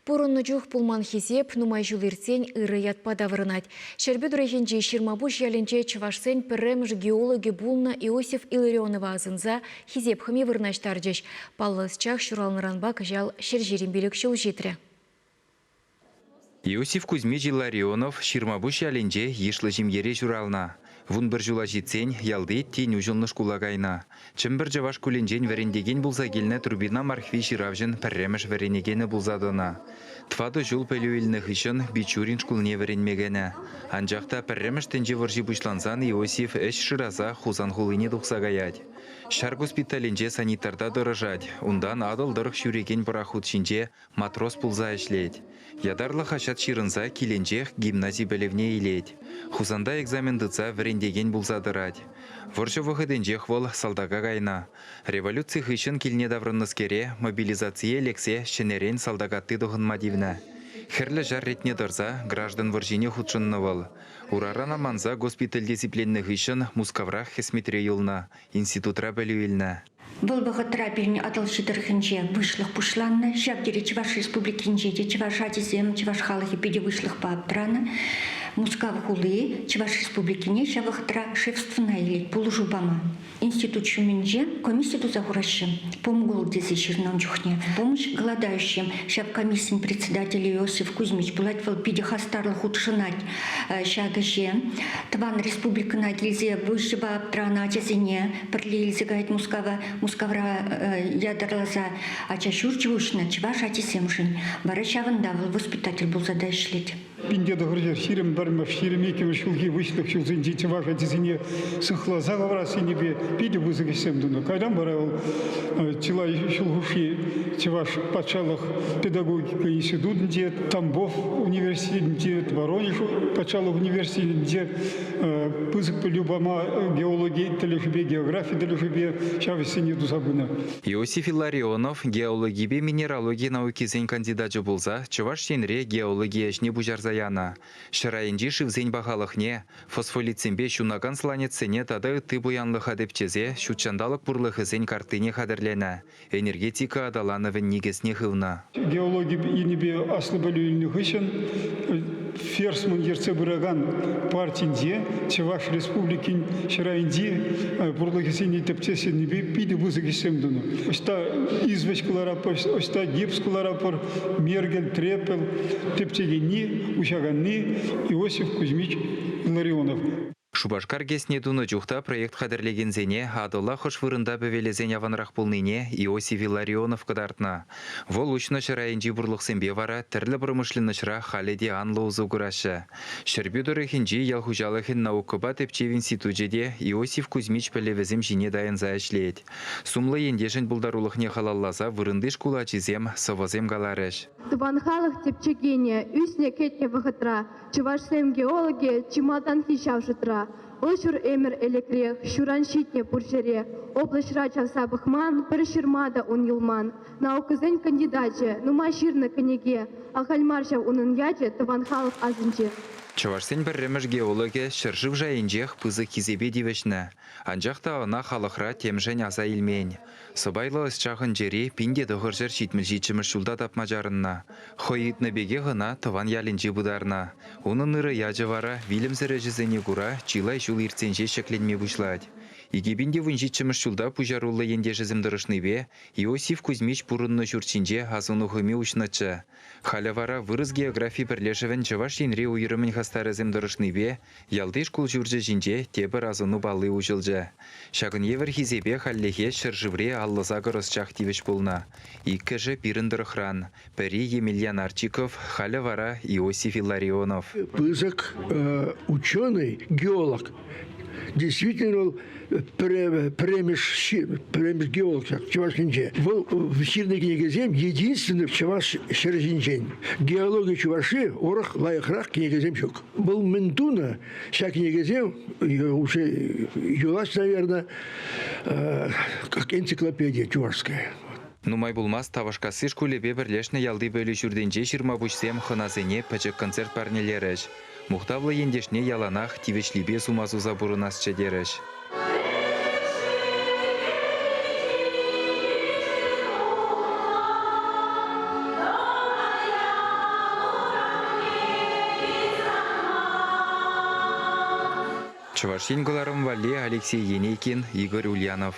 Пурӑннӑ чух пулман хисеп нумай ҫул иртсен ырӑ ятпа таврӑнать. Ҫӗрпӳ тӑрӑхӗнчи Ҫырмапуҫ ялӗнче чӑвашсен пӗрремӗш геологӗ пулнӑ Иосиф Илларионова асӑнса Хисеп хӑми вырнаҫтарчӗҫ. Паллӑ ӑсчах ҫуралнӑранпа кӑҫал 125 ҫул ҫитрӗ. Иосиф Кузьмич Илларионов Ҫырмапуҫ ялӗнче йышлӑ ҫемьере ҫуралнӑ. 11 ҫула ҫитсен ялти тин уҫӑлнӑ шкула кайнӑ. Чӗмпӗр чӑваш шкулӗнчен вӗрентекен пулса килнӗ Трубина Мархви ҫыравҫӑн пӗрремӗш вӗренекенӗ пулса тӑнӑ. Тӑватӑ ҫул пӗлӳ илнӗ хыҫҫӑн Бичурин шкулне вӗренме кӗнӗ. Анчах та пӗрремӗш тӗнче вӑрҫи пуҫлансан Иосиф ӗҫ шыраса Хусан хулине тухса каять. Ҫар госпиталӗнче санитарта тӑрӑшать, унтан Атӑл тӑрӑх ҫӳрекен пӑрахут ҫинче матрос пулса ӗҫлет. Ятарлӑ хаҫат ҫырӑнса килӗнчех гимнази пӗлӗвне илет. Хусанта экзамен тытса вӗрентекен пулса тӑрать. Вӑрҫӑ вӑхӑтӗнчех вӑл салтака кайнӑ. Революци хыҫҫӑн килне таврӑннӑскере мобилизацие лексе ҫӗнӗрен салтак атти тӑхӑнма тивнӗ. Хӗрлӗ ҫар ретне тӑрса граждан вӑрҫине хутшӑннӑ вӑл. Ураран аманса госпитальте сипленнӗ хыҫҫӑн Мускаврах хӗсметре юлнӑ, институтра пӗлӳ илнӗ. Вӑл вӑхӑтра пирӗн Атӑлҫи тӑрӑхӗнче выҫлӑх пуҫланнӑ. Ҫав тери Чӑваш Республикинче те чӑваш ачисем, чӑваш халӑхӗ питӗ выҫлӑхпа аптранӑ. Мускав хули Чӑваш Республикине ҫав вӑхӑтра шефствӑна илет, пулӑшу пама. Институт ҫумӗнче комисси туса хураҫҫӗ. Помгол тесе ҫырнӑ ун чухне. Помощь голодающим. Ҫав комиссин председателӗ Иосиф Кузьмич пулать. Вӑл питӗ хастарлӑ хутшӑнать ҫак ӗҫе. Тӑван республикӑна килсе выҫӑпа аптранӑ ачасене пӗрле илсе каять Мускава. Мускавра ятарласа ача ҫурчӗ уҫнӑ чӑваш ачисемшӗн. Вара ҫавӑнта вӑл воспитатель пулса та ӗҫлет. 1921-мӗш, 22-мӗш ҫулхи выҫлӑх ҫулсенчи чӑваш ачисене сыхласа хӑварас енӗпе питӗ пысӑк ӗҫсем тунӑ. Кайран вара вӑл чылай ҫул хушши Чӑваш патшалӑх педагогика институтӗнче, Тамбов университетӗнче, Воронеж патшалӑх университетӗнче пысӑк пӗлӳ пама геологи тӗлӗшӗпе, географи тӗлӗшӗпе ҫав ӗҫсене туса пынӑ. Иосиф Илларионов геологипе минералоги наукисен кандидачӗ пулса Чӑваш Енре геологи ӗҫне пуҫарса янӑ. Ҫӗр айӗнчи шывсен пахалӑхне, фосфолитсемпе ҫунакан сланецсене тата ытти пуянлӑха тӗпчесе ҫутҫанталӑк пурлӑхӗсен карттине хатӗрленӗ, энергетика аталанӑвӗн никӗсне хывнӑ. Геологи енӗпе аслӑ пӗлӳ илнӗ хыҫҫӑн Ферсман ертсе пыракан партинче Чӑваш Республикин ҫӗр айӗнчи пурлӑхӗсене тӗпчес енӗпе питӗ пысӑк ӗҫсем тунӑ. Ӑҫта извеҫ кӑларатпӑр, ӑҫта гипс кӑларатпӑр, мергель, трепел тӗпчекенни, уҫаканни Иосиф Кузьмич Илларионов. Шупашкар ГЭСне тунӑ чух та проект хатӗрлекенсене Атӑла хӑш вырӑнта пӗвелесен аванрах пулнине Иосиф Илларионов кӑтартнӑ. Вӑл уҫнӑ ҫӗр айӗнчи пурлӑхсемпе вара тӗрлӗ промышленноҫра халӗ те анлӑ усӑ кураҫҫӗ. Ҫӗрпӳ тӑрӑхӗнчи ял хуҫалӑхӗн наукӑпа тӗпчев институчӗ те Иосиф Кузьмич пӗлӗвӗсем ҫине тайӑнса ӗҫлет. Сумлӑ ентешӗн пултарулӑхне халалласа вырӑнти шкул ачисем сӑвӑсем каларӗҫ. Тӑван халӑх тӗпчекенӗ ӳснӗ кӗтнӗ вӑхӑтра Чӑвашсем геологи чи малтанхи ҫав шутра. Вӑл ҫур ӗмӗр ӗлӗкрех ҫуран ҫитнӗ пур ҫӗре. Облаҫра чавса пӑхман, пӗр ҫырма та ун юлман. Наукӑсен кандидачӗ, нумай ҫырнӑ кӗнеке. Ахаль мар ҫав унӑн ячӗ тӑван халӑх асӗнче. Чӑвашсен пӗрремӗш геологӗ ҫӗршыв шайӗнчех пысӑк хисепе тивӗҫнӗ. Анчах та ӑна халӑхра темшӗн аса илмен. Сӑпайлӑ ӑсчахӑн чӗри 1977 ҫулта тапма чарӑннӑ. Хӑй ыйтнӑ пекех ӑна тӑван ялӗнче пытарнӑ. Унӑн ырӑ ячӗ вара вилӗмсӗр ӗҫӗсене кура чылай ҫул иртсен ҫеҫ ҫӗкленме пуҫлать. 2017 ҫулта пуҫаруллӑ ентешӗсем тӑрӑшнипе Иосиф Кузьмич пурӑннӑ ҫурт ҫинче асӑну хӑми уҫнӑччӗ. Халӗ вара Вырӑс географи пӗрлешӗвӗн Чӑваш Енри уйрӑмӗн хастарӗсем тӑрӑшнипе Ялти шкул ҫурчӗ ҫинче тепӗр асӑну палли уҫӑлчӗ. Ҫакӑн евӗр хисепе хальлӗхе ҫӗршыври 58 ӑсчах тивӗҫ пулнӑ. Иккӗшӗ пирӗн тӑрӑхран. Пӗри Емельян Арчиков, халӗ вара Иосиф Илларионов. Пысӑк ученый, геолог. Действительно вӑл пӗрремӗш пӗрремӗш геолог ҫак Чӑваш Енче. Вӑл ҫырнӑ кӗнекесем единственный чӑваш ҫӗрӗ ҫинчен. Геологи чуваши урӑх лайӑхрах кӗнекесем ҫук. Вӑл мӗн тунӑ, ҫак кӗнекесем уже юлаҫ, наверное, как энциклопедия чувашская. Нумай пулмасть Тавӑшкасси шкулӗпе пӗрлешнӗ ялти пӗлӳ ҫуртӗнче ҫырмапуҫсем хӑнасене пӗчӗк концерт парнелерӗҫ. Мухтавлӑ ентешне яланах тивӗҫлипе сума суса пурӑнасчӗ терӗҫ. Чӑваш Ен кӑларӑм валли Алексей Енейкин, Игорь Ульянов.